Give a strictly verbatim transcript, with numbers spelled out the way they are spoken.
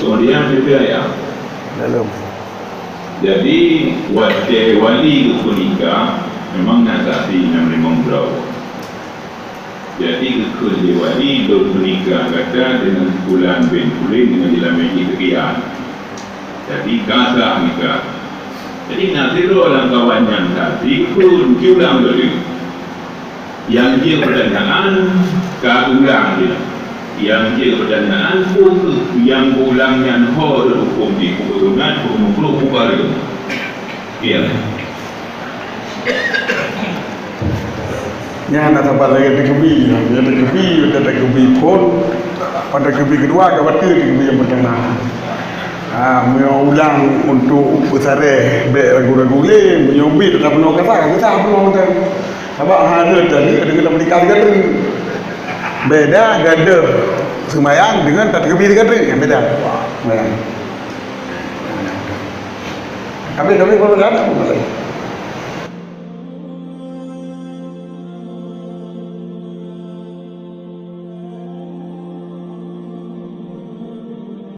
Kemudian kita ya. Dalam. Jadi, watèe wali geupeunikah, memang na saksi nyang limong droe. Jadi, geukheun lé wali, "Lôn peunikah gata deungon Fulan bin Fulan deungon jeulamé jih seukian." Jadi, ka sah nikah. Jadi, na sidroe lam kawan nyan saksi, geukheun, geulang lé. Nyang jeuet peutanyaan, ka ulang jeuet. Nyang jeuet peutanyaan, peue kheueh nyang geulang nyan ho rot hukôm jih, peue sunat, peue makruh, peue barô? Iya. Nyan na saban lagèe takeubi, nyan takeubi, udah takeubi phôn, pada takeubi keudua ka bateue takeubi nyang peutama. Ha, meunyoe ulang untuk peusarèh, bèk ragu-ragu lé, meunyoe bit ka peunoh kata, ka sah peunoh kata. Sabab hana tadi deungon tapeunikah sigateue. Beda gadoh seumayang deungon tatakeubi sigateue, nyang beda. Seumayang. Tapi, tapi kalau dah ada, apa masalah?